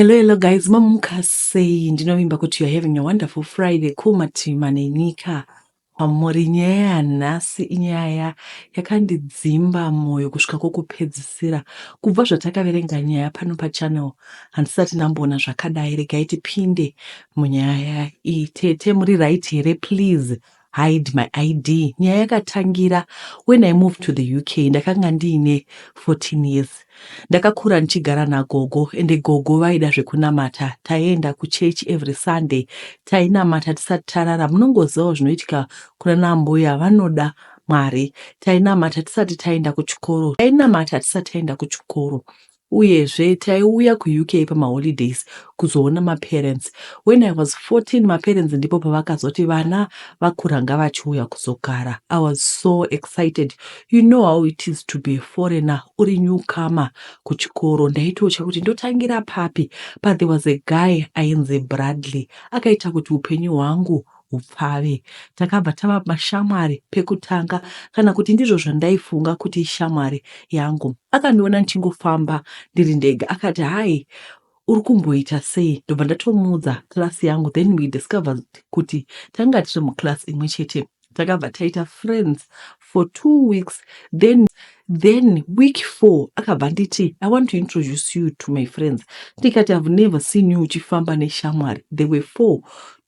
Hello, hello guys, mamuka sei? Ndinovimba kuti you are having a wonderful Friday. Kumatima nenyika pamuri. Nyaya yanhasi inyaya yakandidzimba mwoyo kusvika kwokupedzisira. Kubva zvatakaverenga nyaya pano pachannel, handisati ndamboona zvakadai. Regai tipinde munyaya iyi. Tete, muri right here? Please hide my ID. Nyaya yakatangira when I moved to the UK. Ndakanga ndiine 14 years. Ndakakura ndichigara nagogo, ende gogo vaida zvekunamata. Taienda kuchechi every Sunday, tainamata tisati tarara. Munongozivawo zvinoitika kuna nambuya vanoda Mwari. Tainamata tisati taenda kuchikoro, tainamata tisati taenda kuchikoro. Uyezve taiuya kuUK pamaholidays kuzoona maparents. When I was 14, maparents ndipo pavakazoti vana vakura, ngavachiuya kuzogara. I was so excited. You know how it is to be a foreigner, uri newcomer kuchikoro. Ndaitotya kuti ndotangira papi, but there was a guy ainzi Bradley, akaita kuti upenyu hwangu hupfave. Takabva tava mashamwari pekutanga, kana kuti ndizvo zvandaifunga kuti ishamwari yangu. Akandiona ndichingofamba ndiri ndega, akati, "Hai, uri kumboita sei?" Ndobva ndatomuudza class yangu. Then we discovered kuti tanga tiri muclass imwe chete. Takabva taita friends for 2 weeks. Then week 4 akabva nditi, "I want to introduce you to my friends." Ndikati, "I've never seen you uchifamba neshamwari." There were four,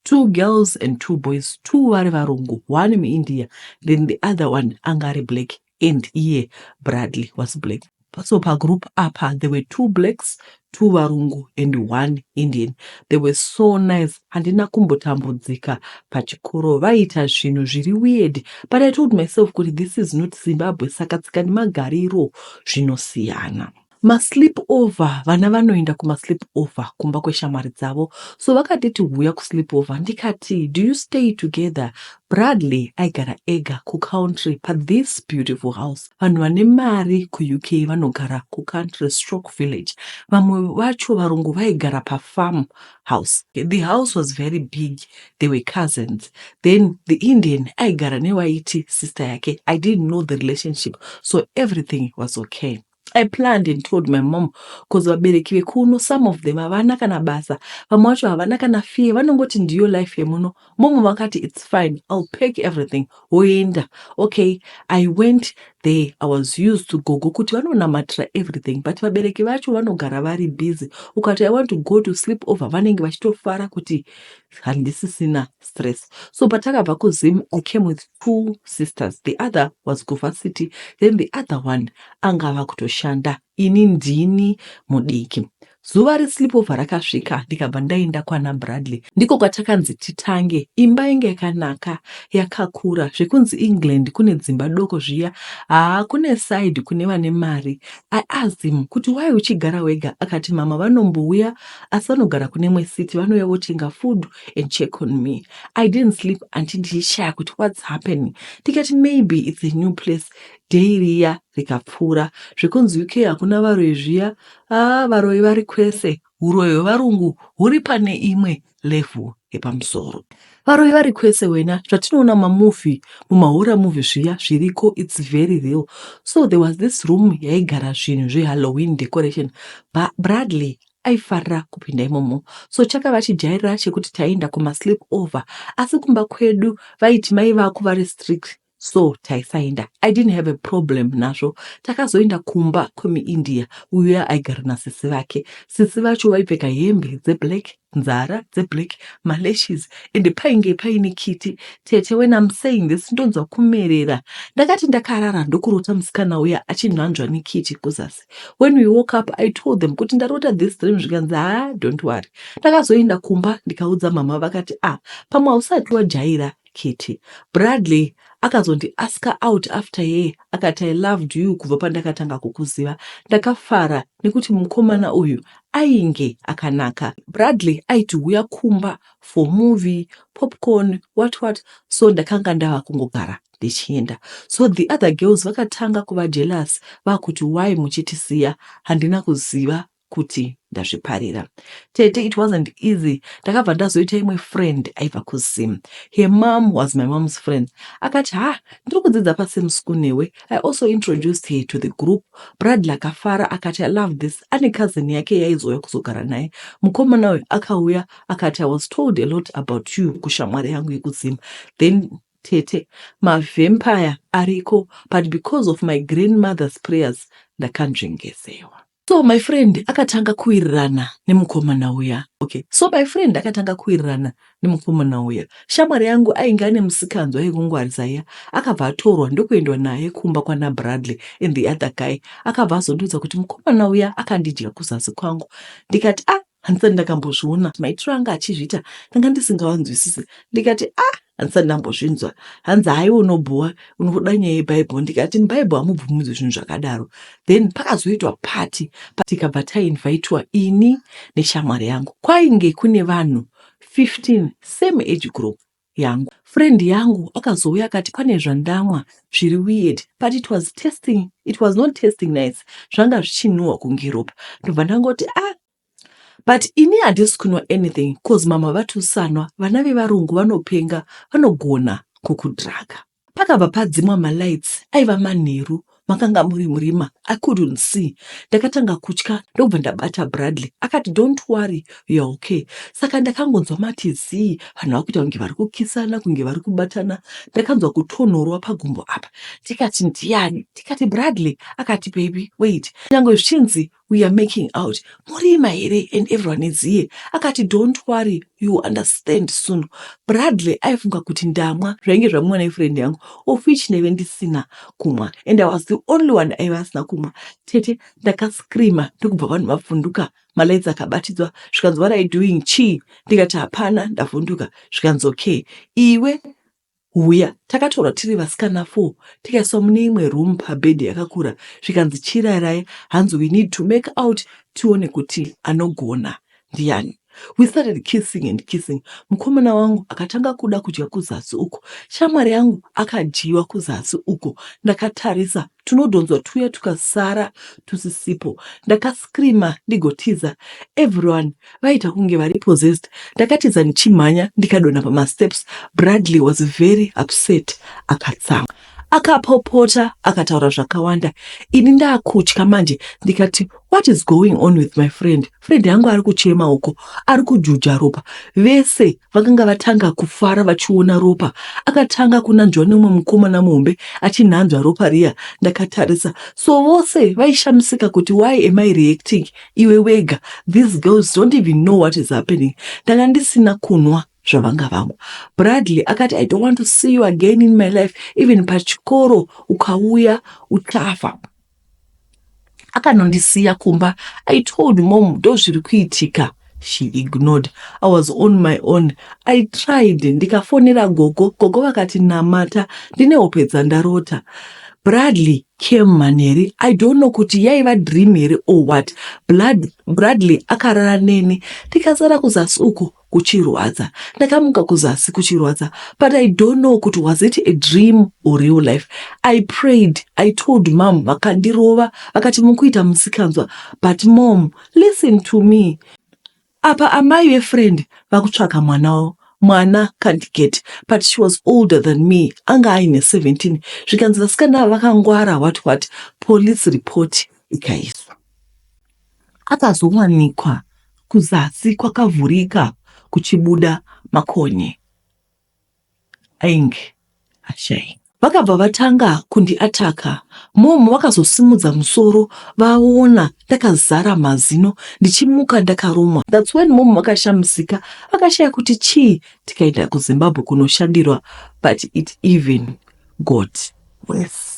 two girls and two boys. Two vari varungu, one muIndia, then the other one anga ari black, and iye Bradley was black. So pagroup apa there were two blacks, two varungu and one Indian. They were so nice. Handina kumbotambudzika pachikoro. Vaita zvinhu zviri weird, but I told myself kuti this is not Zimbabwe, saka tsika nemagariro zvinosiyana. Masleep over, vana vanoenda kumasleep over kumba kweshamwari dzavo. So vakatiti huya kusleep over. Ndikati, "Do you stay together?" Bradley aigara ega kucountry pathis beautiful house. Vanhu vane mari kuUK vanogara kucountry stroke village. Vamwe vacho varungu vaigara pafarm house. The house was very big. They were cousins. Then the Indian aigara newaiti sister yake. I didn't know the relationship, so everything was okay. I planned and told my mom, 'cause vabereki vekuno, some of them havana kana basa, vamwe vacho havana kana fear, vanongoti ndiyo life yemuno. Mom vakati, "It's fine, I'll pack everything, woenda." Okay, I went there. I was used to gogo kuti vanonamatira everything, but vabereki vacho vanogara vari busy. Ukati, "I want to go to sleep over," vanenge vachitofara kuti handisisina stress. So patakabva kuZim, I came with two sisters. The other was kuvarsity, then the other one angava kutoshanda. Ini ndini mudiki. Zuva resleepover rakasvika, ndikabva ndaenda kwana Bradley. Ndiko kwatakanzi titange. Imba inge yakanaka, yakakura zvekunzi England kune dzimba doko zviya. Haa, kune side kune vane mari. I asked him kuti, "Why uchigara wega?" Akati, "Mama vanombouya, asi vanogara kune imwe city. Vanouya votenga food and check on me." I didn't sleep until ndichishaya kuti what's happening. Ndikati maybe it's a new place. Day riya rikapfuura. Zvekunzi UK hakuna varoyi zviya, aa, varoyi vari kwese. Uroyi hwevarungu huri pane imwe level yepamusoro. Varoyi vari kwese wena. Zvatinoona mumamovie, mumahorror movie zviya, zviriko. It's very real. So there was this room yaigara zvinhu zvehalloween decoration. Bradley aifarira kupinda imomo, so chakava chijairira chekuti taienda kumasleep over. Asi kumba kwedu vaiti mai vako vari strict, so taisaenda. I didn't have a problem nazvo. Takazoenda kumba kwemuIndia uya aigara nasisi vake. Sisi vacho vaipfeka hembe dzeblack, nzara dzeblack, malashes, ende painge paine kiti. Tete, when I'm saying this, ndonzwa kumerera. Ndakati ndakarara, ndokurota musikana uya achinhanzva nekiti kuzasi. When we woke up, I told them kuti ndarota this dream. Zvikanzi, "Ha, don't worry." Ndakazoenda kumba ndikaudza mama. Vakati, "Ah, pamwe hausati wajaira kiti." Bradley akazondiaska out after ye. Akati, "I loved you kubva pandakatanga kukuziva." Ndakafara nekuti mukomana uyu ainge akanaka. Bradley aiti uya kumba for movie, popcorn, what what. So ndakanga ndava kungogara ndichienda. So the other girls vakatanga kuva jealous, vakuti, "Why muchitisiya?" Handina kuziva. Kuti ndazviparira. Tete, it wasn't easy. Ndakabva ndazoita imwe friend aibva kuZim. Her mom was my mom's friend. Akati, ha, ndiri kudzidza pasame school newe. I also introduced her to the group. Bradley akafara akati, I love this. Ane cousin yake yaizouya kuzogara naye. Mukomana uyu akauya akati, I was told a lot about you kushamwari yangu yekuZim. Then tete, mavampire ariko, but because of my grandmother's prayers, ndakanzvengezewa. So my friend akatanga kuwirirana nemukomana uya. Okay, so my friend akatanga kuwirirana nemukomana uya. Shamwari yangu ainge ane musikanzwa yekungwarisa iya, akabva atorwa ndokuendwa naye kumba kwana Bradley and the other guy. Akabva azondiudza kuti mukomana uya akandidya kuzasi kwangu. Ndikati, ah, handisati ndakambozviona. Maitiro anga achizviita ndanga ndisingawanzwisisi. Ndikati, ah, handisati ndambozvinzwa. Hanzi, haiwa, unobhuwa, unoda nyaya yebhaibheri. Ndikati, mubhaibheri hamubvumidzwi zvinhu zvakadaro. Then pakazoitwa party, tikabva tainvaitwa ini neshamwari yangu. Kwainge kune vanhu 15, same age group yangu. Friend yangu akazouya akati pane zvandamwa zviri weird, but it was not tasting nice, zvanga zvichinhuhwa kunge ropa. Ndobva ndangoti, ah, but ini handisi kunwa anything, cause mama vatusanwa, vana vevarungu vanopenga, vanogona kukudhraga. Pakabva padzimwa malights, aiva manheru, makanga muri murima. I couldn't see. Ndakatanga kutya, ndokubva ndabata Bradley. Akati, don't worry, you are okay. Saka ndakangonzwa mati zii, vanhu vakuita kunge vari kukisana, kunge vari kubatana. Ndakanzwa kutonhorwa pagumbo apa. Ndikati, ndiani? Ndikati, Bradley. Akati, baby, wait, nyange zvichinzi we are making out murima here and everyone is here. Akati, don't worry, you understand soon. Bradley aifunga kuti ndamwa zvainge zvamwiwa nefriend yangu, of which ndaive ndisina kumwa, and I was the only one aiva asina kumwa. Tete, ndakascreama, ndokubva vanhu vavhunduka. Malights akabatidzwa, zvikanzi, what are you doing? Chii? Ndikati, hapana, ndavhunduka. Zvikanzi, okay, iwe huya. Takatorwa tiri vasikana 4, tikaiswa mune imwe room pabhedhi yakakura. Zvikanzi, chirarai. Hanzi, we need to make out, tione kuti anogona ndiani. We started kissing and kissing. Mukomana wangu akatanga kuda kudya kuzasi uko, shamwari yangu akadyiwa kuzasi uko ndakatarisa, tunodhonzwa tuya tukasara tusisipo. Ndakascreama ndigotiza. Everyone vaita kunge vari possessed. Ndakatiza ndichimhanya, ndikadonha pamasteps. Bradley was very upset, akatsamwa, akapopota, akataura zvakawanda. Ini ndaakutya manje. Ndikati, what is going on with my friend? Friend yangu ari kuchema uko, ari kujuja ropa. Vese vakanga vatanga kufara vachiona ropa. Akatanga kunanzvwa nemumwe mukomana muhombe, achinhanzva ropa riya ndakatarisa. So vose vaishamisika kuti, why am I reacting iwe wega? These girls don't even know what is happening. Ndanga ndisina kunwa zvavanga vamwa. Bradley akati, I don't want to see you again in my life, even pachikoro ukauya uchafa. Akanondisiya kumba. I told mom ndo zviri kuitika. She ignored. I was on my own. I tried, ndikafonera gogo. Gogo vakati, namata, ndine hope dzandarota. Bradley came manheru. I don't know kuti yaiva dream here or what. Bradley akarara neni, ndikasara kuzasi uko kuchirwadza. Ndakamuka kuzasi kuchirwadza, but I don't know kuti was it a dream or real life. I prayed, I told mom, vakandirova, vakati mukuita musikanzwa. But mom, listen to me. Apa amai vefriend vakutsvaka mwana wavo. Mwana can't get, but she was older than me, anga aine 17. Zvikanzi vasikana ava vakangwara, what what. Police report ikaiswa. Akazowanikwa kuzasi kwakavhurika, kuchibuda makonye, ainge ashayika. Vakabva vatanga kundiataka. Mom vakazosimudza musoro vaona ndakazara mazino, ndichimuka ndakarumwa. That's when mom vakashamisika, vakashaya kuti chii. Tikaenda kuZimbabwe kunoshandirwa, but it even got worse.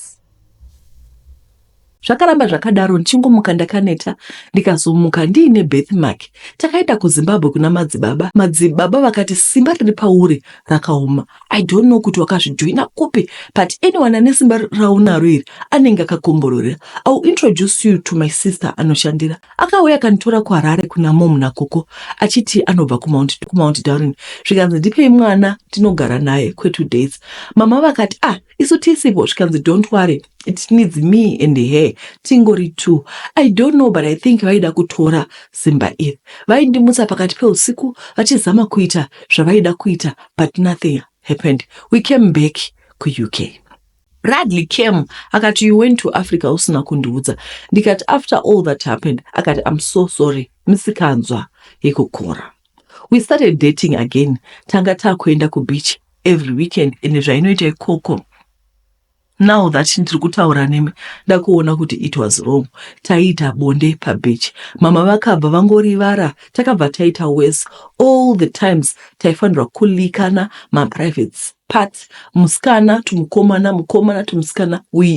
Zvakaramba zvakadaro, ndichingomuka ndakaneta, ndikazomuka ndiine birthmark. Takaenda kuZimbabwe kuna madzibaba. Madzibaba vakati, simba riri pauri rakaoma. I don't know kuti wakazvijoina kupi, but anyone ane simba raunaro iri anenge akakombororera. I will introduce you to my sister anoshandira. Akauya akanditora kuHarare kuna mom nakoko, achiti anobva kuMount Darwin. Zvikanzi, ndipei mwana tinogara naye kwe2 days. Mama vakati, ah, isu tisipo. Zvikanzi, don't worry, it needs me and her. there tingori two. I don't know, but I think vaida kutora simba iri. Vaindimutsa pakati peusiku vachizama kuita zvavaida kuita, but nothing happened. We came back kuUK. Bradley came akati, "You went to Africa usina kundiudza." Ndikati, "After all that happened?" Akati, "I'm so sorry, misikanzwa yekukura." We started dating again. Tanga takuenda kubeach every weekend, ende zvainoita ikoko, now that ndiri kutaura nemi, ndakuona kuti it was wrong. Taiita bonde pabeach. Mama vakabva vangorivara. Takabva taita worse. All the times taifanirwa kulikana maprivate parts, musikana tumukomana, mukomana tumusikana. We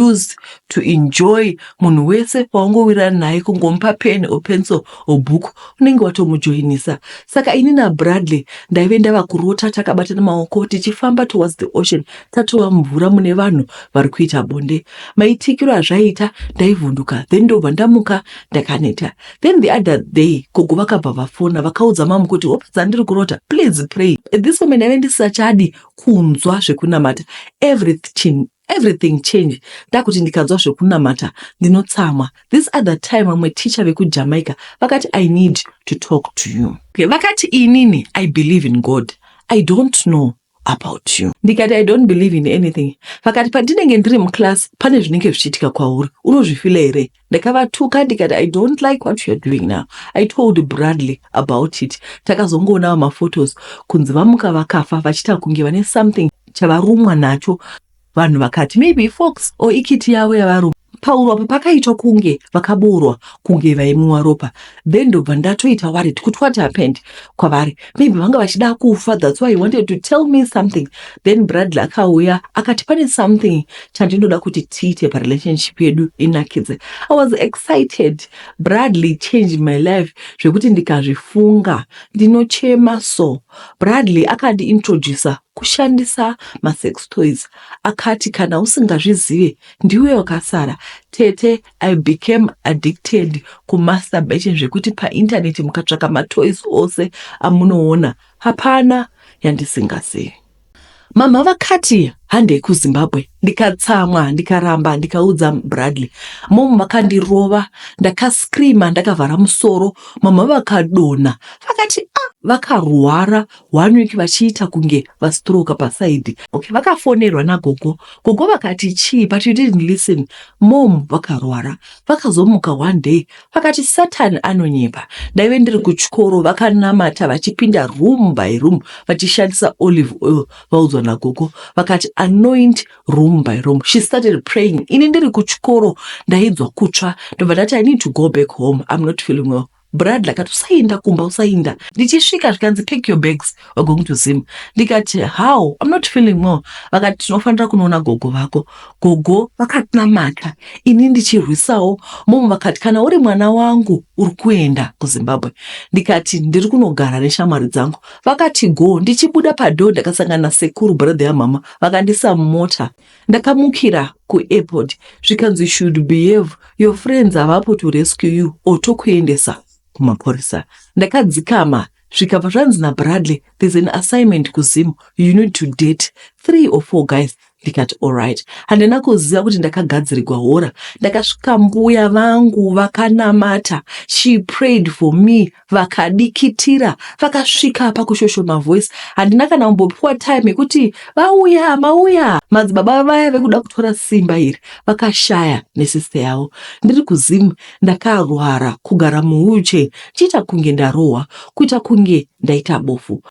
used to enjoy. Munhu wese waungowirirana naye, kungomupa pen or pencil or book, unenge watomujoinisa. Saka ini naBradley ndaive ndava kurota takabatana maoko tichifamba towards the ocean, tatova mvura mune vanhu vari kuita bonde. Maitikiro azvaita, ndaivhunduka, then ndobva ndamuka ndakaneta. Then the other day gogo vakabva vafona, vakaudza mamu kuti hope dzandiri kurota, please pray. At this moment ndaive ndisachadi kunzwa zvekunamata. Everything change. Ndakuti ndikanzwa zvekunamata ndinotsamwa. This other time vamwe ticha vekuJamaica vakati, "I need to talk to you." Okay, vakati, "Inini I believe in God. I don't know about you." Ndikati, "I don't believe in anything." Vakati, "Pandinenge ndiri muclass pane zvinenge zvichiitika kwauri, unozvifila here?" Ndakavatuka ndikati, "I don't like what you are doing now." I told Bradley about it. Takazongoonawo maphotos kunzi vamuka vakafa, vachiita kunge vane something chavarumwa nacho. Vanhu vakati maybe fox or ikiti yavo yavaruma. Pauro apa pakaitwa kunge vakaboorwa, kunge vaimwiwa ropa. Then ndobva ndatoita worried kuti what happened kwavari. Maybe vanga vachida kufa, that's why he wanted to tell me something. Then Bradley akauya akati pane something chandinoda kuti tiite parelationship yedu inakidze. I was excited. Bradley changed my life zvekuti ndikazvifunga ndinochema. So Bradley akandiintroduca kushandisa masex toys. Akati, "Kana usingazvizive, ndiwe wakasara." Tete, I became addicted kumasturbation zvekuti paintaneti mukatsvaka matoys ose amunoona, hapana yandisingazivi. Mama vakati handei kuZimbabwe. Ndikatsamwa, ndikaramba, ndikaudza Bradley. Momu vakandirova, ndakaskrima ndakavhara musoro. Mama vakadonha, vakati a vakarwara one week vachiita kunge vastroka pasaidi. Okay, vakafonerwa nagogo. Gogo vakati, "Chii?" But you didn't listen. Mom vakarwara, vakazomuka one day, vakati Satan anonyepa. Ndaive ndiri kuchikoro. Vakanamata vachipinda room by room vachishandisa olive oil vaudzwa nagogo. Vakati, "Anoint room by room." She started praying. Ini ndiri kuchikoro, ndaidzwa kutsva. Ndobva ndati, "I need to go back home, I'm not feeling well." Bradley akati, "Usainda kumba, usainda." Ndichisvika zvikanzi, "Pack your bags, we're going to Zim." Ndikati, "How? I'm not feeling well." Vakati, "Tinofanira kunoona gogo vako." Gogo vakatinamata, ini ndichirwisawo. Momo vakati, "Kana uri mwana wangu, uri kuenda kuZimbabwe." Ndikati, "Ndiri kunogara neshamwari dzangu." Vakati, "Go." Ndichibuda padoor ndakasangana nasekuru, brother yamama. Vakandisa mumota. Ndakamukira kuairport, zvikanzi, "You should behave. Your friends havapo to rescue you or tokuendesa kumapurisa." Ndakadzikama. Zvikabva zvanzi naBradley, "There's an assignment kuZim. You need to date three or four guys." Ndikati, "Alright." Handina kuziva kuti ndakagadzirirwa hora. Ndakasvika, mbuya vangu vakanamata. She prayed for me, vakadikitira, vakasvika pakushoshoma voice. Handina kana kumbopiwa time yekuti vauya mauya. Madzibaba vaya vekuda kutora simba iri vakashaya nesister yavo. Ndiri kuZim ndakarwara, kugara muwheelchair, chiita kunge ndarohwa, kuita kunge ndaita bofu.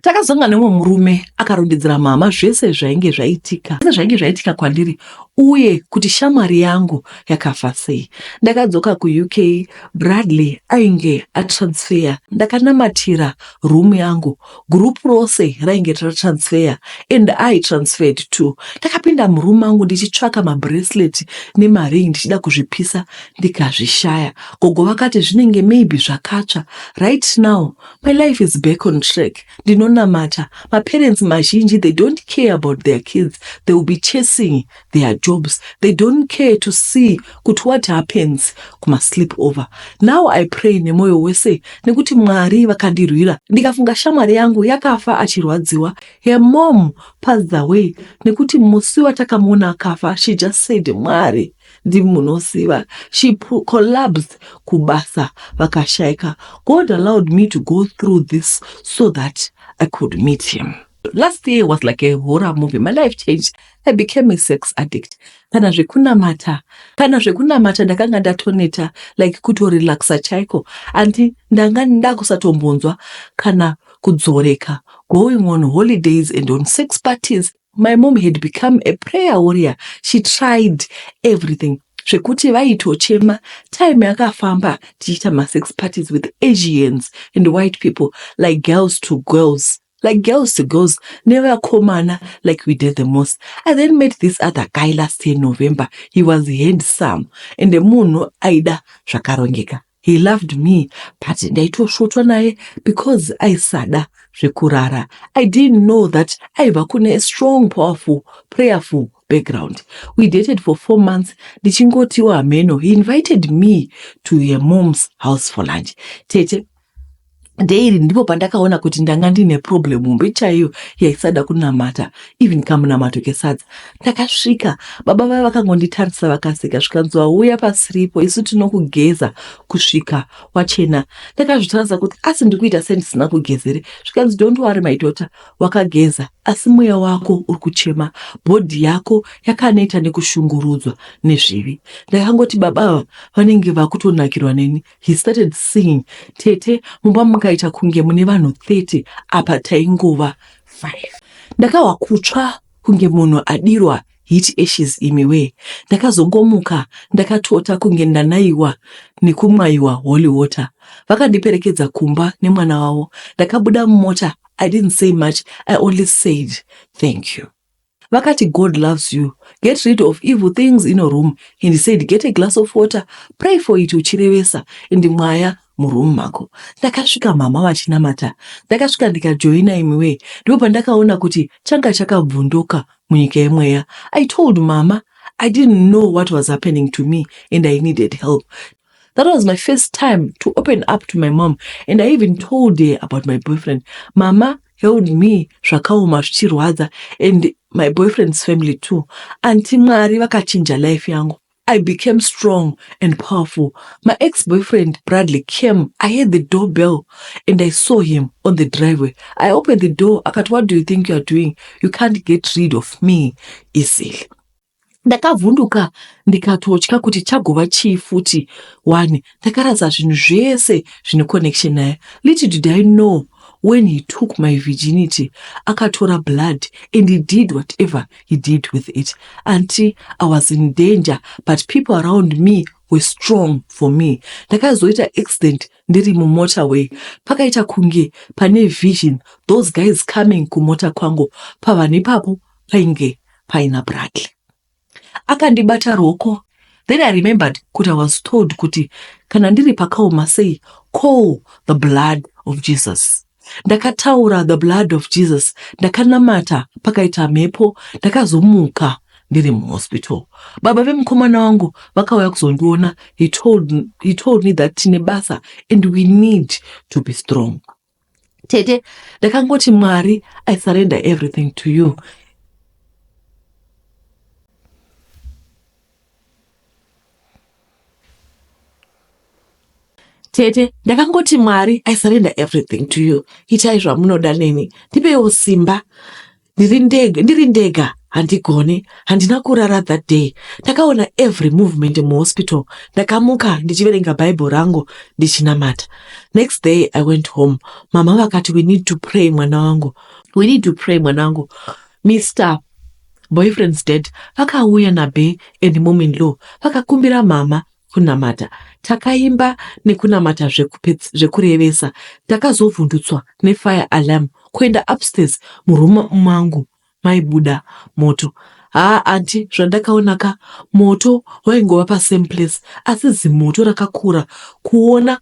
Takazonga nemumwe murume akarondedzera mama zvese zvainge zvaitika, zvese zvainge zvaitika kwandiri, uye kuti shamwari yangu yakafa sei. Ndakadzoka kuUK. Bradley ainge atransfer. Ndakanamatira room yangu. Group rose rainge ratransfer and I transferred too. Ndakapinda muroom mangu ndichitsvaka mabracelet nemaring, ndichida kuzvipisa, ndikazvishaya. Gogo vakati zvinenge maybe zvakatsva. Right now my life is back on track. Ndinonamata. Maparents mazhinji, they don't care about their kids. They will be chasing their jobs. They don't care to see kuti what happens kumasleep over. Now I pray nemwoyo wese nekuti Mwari vakandirwira. Ndikafunga shamwari yangu yakafa achirwadziwa. Her mom passed away nekuti musi watakamuona akafa, she just said, "Mwari, Ndimi munoziva. She collapsed kubasa vakashaika. God allowed me to go through this so that I could meet him. Last year was like a horror movie. My life changed. I became a sex addict. Kana zvekunamata, kana zvekunamata ndakanga ndatoneta like kutorelaxa chaiko. Anti ndanga ndakusatombonzwa kana kudzoreka. Going on holidays and on sex parties. My mom had become a prayer warrior. She tried everything zvekuti vaitochema. Time yakafamba tichiita masex parties with Asians and white people like girls to girls. Like girls to girls nevakomana like we did the most. I then met this other guy last year November. He was handsome and munhu aida zvakarongeka. He loved me but ndaitosvotwa naye because aisada zvekurara. I didn't know that aibva kune a strong, powerful, prayerful background. We dated for 4 months ndichingotiwo hameno. He invited me to her mom's house for lunch. Tete, daily ndipo pandakaona kuti ndanga ndine problem hombe chaiyo yaisada kunamata, even kamunamato kesadza. Ndakasvika, baba vaya vakangonditarisa vakaseka, zvikanzi wauya pasiripo, isu tinokugeza kusvika wachena. Ndakazvitarisa kuti asi ndikuita sendisina kugezere, zvikanzi don't worry my daughter, wakageza asi mweya wako uri kuchema, bhodhi yako yakaneta nekushungurudzwa nezvivi. Ndakangoti baba ava vanenge vakutonakirwa neni. He started singing. Tete, mumba mukaita kunge mune vanhu 30, apa taingova 5. Ndakahwa kutsva kunge munhu adirwa heat ashes imiwee. Ndakazongomuka ndakatota kunge ndanaiwa nekumwaiwa holy water. Vakandiperekedza kumba nemwana wavo. Ndakabuda mumota. I didn't say much. I only said thank you. Vakati God loves you. Get rid of evil things in your room. And he said get a glass of water, pray for it uchirevesa and mwaya muroom mako. Ndakasvika mama vachinamata. Ndakasvika ndikajoina imiwee. Ndipo pandakaona kuti changa chakabvunduka munyika yemweya. I told mama I didn't know what was happening to me and I needed help. That was my first time to open up to my mom and I even told her about my boyfriend. Mama held me zvakaoma zvichirwadza and my boyfriend's family too. Auntie Mwari vakachinja life yangu. I became strong and powerful. My ex-boyfriend Bradley came. I heard the doorbell and I saw him on the driveway. I opened the door. Akati, what do you think you are doing? You can't get rid of me easily. Ndakavhunduka ndikatotya kuti chagova chii futi wani. Ndakarasa zvinhu zvese zvine connection naye. Little did I know when he took my virginity, akatora blood and he did whatever he did with it. Auntie, I was in danger, but people around me were strong for me. Ndakazoita accident ndiri mumotorway. Pakaita kunge pane vision, those guys coming kumota kwangu. Pavanhu ipapo painge paina Bradley. Akandibata ruoko. Then I remembered kuti I was told kuti kana ndiri pakaoma sei, call the blood of Jesus. Ndakataura the blood of Jesus. Ndakanamata pakaita mhepo. Ndakazomuka ndiri muhospital. Baba vemukomana wangu vakauya kuzondiona. He told me that tine basa and we need to be strong. Tete, ndakangoti Mwari, I surrender everything to you. Tete, ndakangoti Mwari, I surrender everything to you. Itai zvamunoda neni. Ndipeiwo simba. Ndiri ndega, handigoni. Handina kurara that day. Ndakaona every movement muhospital. Ndakamuka ndichiverenga Bible rangu ndichinamata. Next day I went home. Mama vakati we need to pray mwana wangu. We need to pray mwana wangu. Mr. Boyfriend's dad vakauya naBe and mom in law vakakumbira mama kunamata. Takaimba nekunamata zvekurevesa. Takazovhundutswa nefire alarm kuenda upstairs muroom mangu maibuda moto. Haa auntie zvandakaona ka moto waingova pasame place asi zimoto rakakura kuona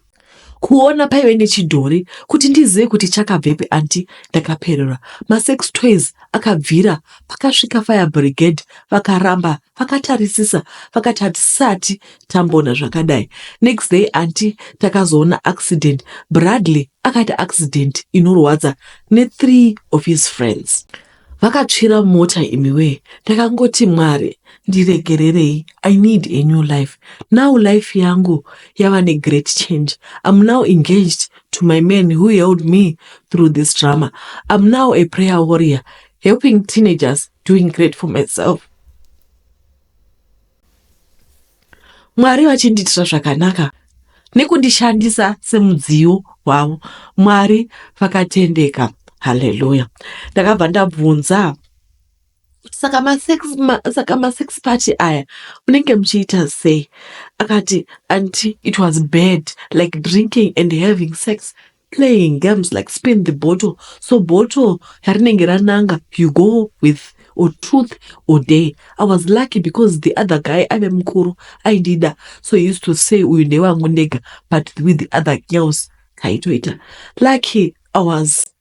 kuona paive nechidhori kuti ndizive kuti chakabvepi auntie ndakapererwa. Masex toys akabvira pakasvika fire brigade vakaramba vakatarisisa vakati hatisati tamboona zvakadai. Next day auntie takazoona accident. Bradley akaita accident inorwadza ne3 of his friends. Vakatsvira mota imiwee ndakangoti Mwari ndiregererei I need a new life. Now life yangu yava negreat change. I'm now engaged to my man who held me through this drama. I'm now a prayer warrior helping teenagers doing great for myself. Mwari vachindiitira zvakanaka nekundishandisa semudziyo wavo. Mwari vakatendeka. Haleluya. Ndakabva ndabvunza saka masex ma, saka masex party aya munenge muchiita sei? Akati aunty it was bad like drinking and having sex playing games like spin the bottle so bottle yarinenge rananga you go with or truth or dare i was lucky because the other guy aive mukuru aindida so he used to say uyu ndewangu ndega but with the other girls taitoita lucky i was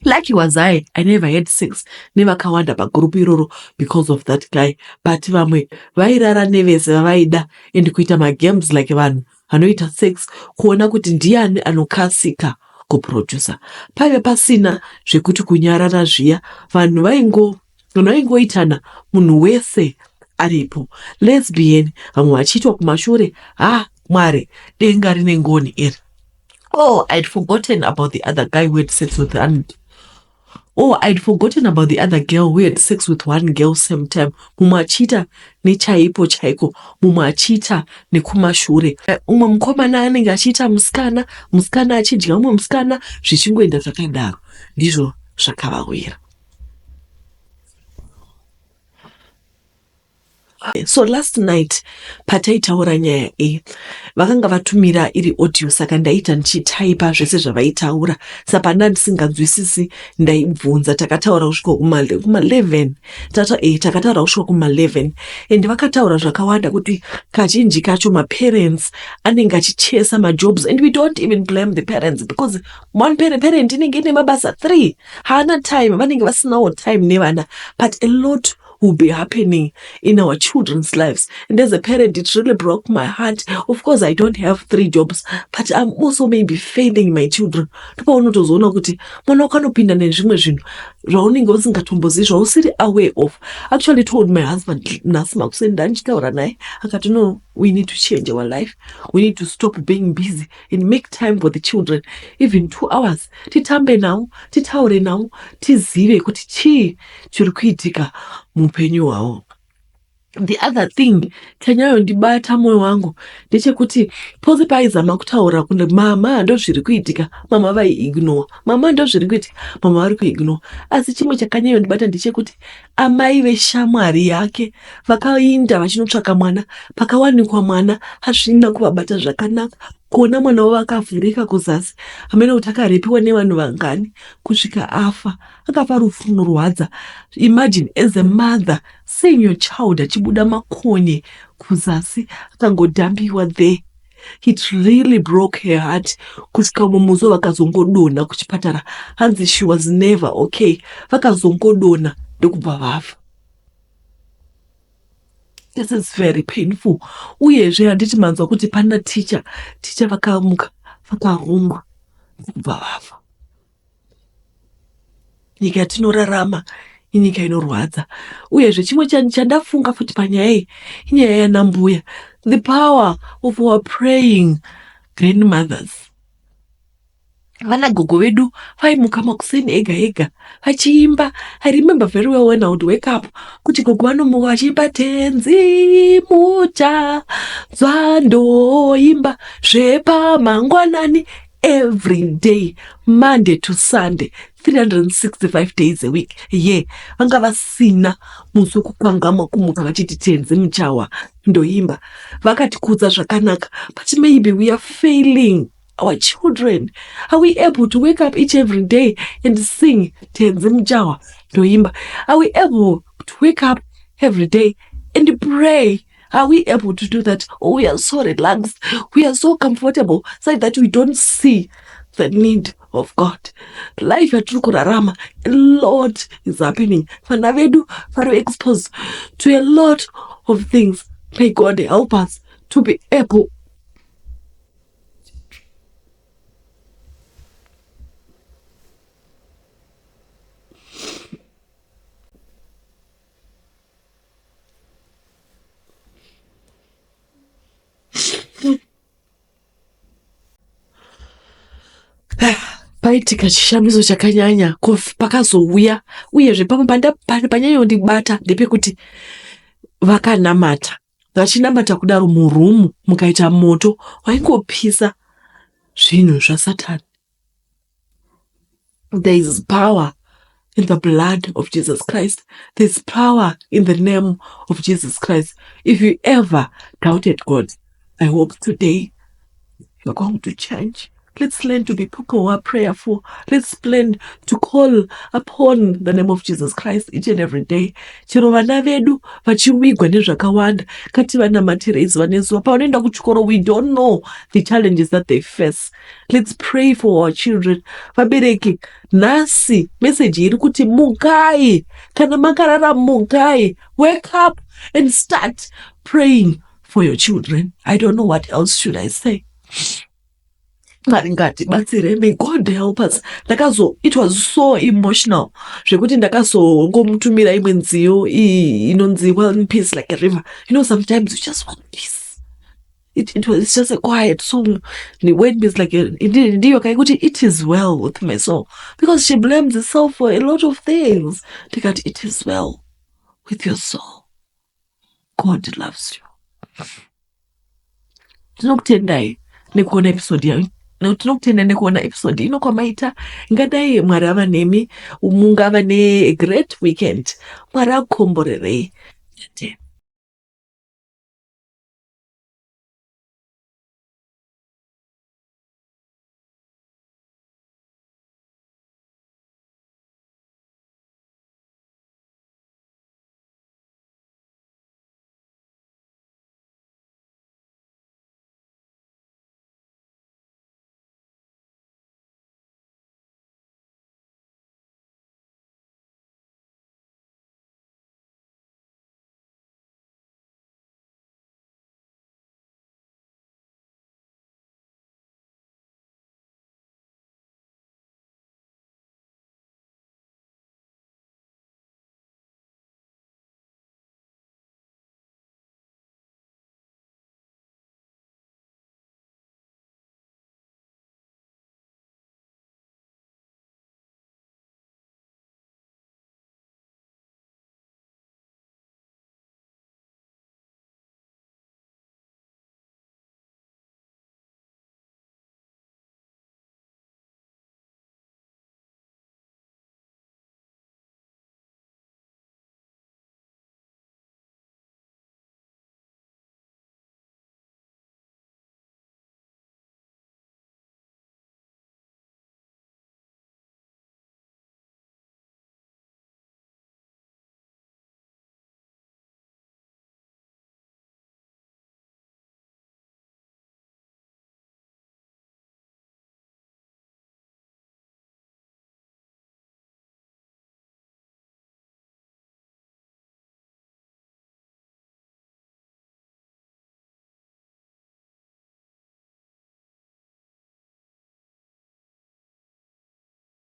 lucky was i i never had sex nevakawanda pagroup iroro because of that guy but vamwe vairara nevese vavaida and kuita magames like vanhu vanoita sex kuona kuti ndiani anokasika kuproducer. Paive pasina zvekuti kunyarara zviya vanhu vaingo vanhu vaingoitana munhu wese aripo. Lesbian vamwe vachiitwa kumashure ha Mwari denga rine ngoni iri. Oh, I'd forgotten about the other guy who had sex with an Oh, I'd forgotten about the other girl who had sex with one girl same time. Mumwe achiita nechaipo chaiko, mumwe achiita nekumashure. Umwe mukomana anenge achiita musikana, musikana achidya umwe musikana, zvichingoenda zvakadaro. Ndizvo zvakavawira. So last night pataitaura nyaya iyi vakanga vatumira iri audio saka ndaita ndichitaipa zvese zvavaitaura sa panda ndisinganzwisisi ndaibvunza takataura kusvika kuma-11 tata eh, takataura kusvika kuma-11 and vakataura zvakawanda kuti kazhinji kacho maparents anenge achichesa majobs and we don't even blame the parents because one parent, parent inenge ine mabasa 3 haana time vanenge vasinawo time nevana but a lot will be happening in our children's lives. And as a parent, it really broke my heart. Of course, I don't have three jobs, but I'm also maybe failing my children. Ndopaunotozoona kuti mwana wako anopinda nezvimwe zvinhu zvaunenge usingatombozivi zvausiri aware of. Actually told my husband nhasi makuseni ndandichitaura naye akati no, we need to change our life. We need to stop being busy and make time for the children even 2 hours titambe navo titaure navo tizive kuti chii chiri kuitika muupenyu hwavo. The other thing chanyanyondibata moyo wangu ndechekuti pose paaizama kutaura kune mama ndozviri kuitika mama vaiignore mama ndozviri kuitika mama vari kuignore asi chimwe chakanyanyondibata ndechekuti amai veshamwari yake vakainda vachinotsvaka mwana pakawanikwa mwana hazvina kuvabata zvakanaka kuona mwana wavo akavhurika kuzasi hameno kuti akarepiwa nevanhu vangani kusvika afa akafa rufu runorwadza imagine as a mother seeing your child achibuda makonye kuzasi akangodhambiwa there it really broke her heart kusvika umwe musi vakazongodonha kuchipatara hanzi she was never okay vakazongodonha ndokubva vafa this is very painful uyezve handiti manzwa kuti pana ticha ticha vakamuka vakarumwa ndokubva vafa Nyika yatinorarama inyika inorwadza. Uyezve chimwe chandafunga futi panyaya iyi inyaya yanambuya. The power of our praying grandmothers. Vana gogo vedu vaimuka makuseni ega ega vachiimba. I remember very well when I would wake up kuti gogo vanomuka vachiimba tenzi muchanzwa ndoimba zvepamangwanani every day Monday to Sunday 365 days a week ye vanga vasina musi wekukangamwa kumuka vachiti tenzi muchawa ndoimba vakatikudza zvakanaka but maybe we are failing our children are we able to wake up each every day and sing tenzi muchawa ndoimba are we able to wake up every day and pray Are we able to do that? Oh, we are so relaxed. We are so comfortable so that we don't see the need of God. Life yatiri kurarama, a lot is happening. Vana vedu vari exposed to a lot of things. May God help us to be able Paitika chishamiso chakanyanya pakazouya uyezve pamwe panyanyondibata ndepekuti vakanamata vachinamata kudaro murumu mukaita moto waingopisa zvinhu zvasatani. There is power in the blood of Jesus Christ. There's power in the name of Jesus Christ. If you ever doubted God, I hope today you're going to change. Let's learn to be people who are prayerful. Let's learn to call upon the name of Jesus Christ each and every day. Chero vana vedu vachiwigwa nezvakawanda, ngativanamatire zuva nezuva. Pavanoenda kuchikoro, we don't know the challenges that they face. Let's pray for our children. Vabereki, nhasi message iri kuti mukai. Kana makarara mukai. Wake up and start praying for your children. I don't know what else should I say. Mwari ngatibatsire. May God help us. Ndakazo, it was so emotional zvekuti ndakazongomutumira imwe nziyo inonzi "Well in Peace Like a River". You know, sometimes you just want peace. It's just a quiet song, "When Peace Like a", ndiyo kaikuti "It is well with my soul", because she blames herself for a lot of things. Ndikati, "It is well with your soul. God loves you." Tinokutendai nekuona episode yayo. Tinokutendai nekuona episode ino kwamaita. Ngadai Mwari ava nemi, mungava negreat weekend. Mwari akukomborerei. Tatenda.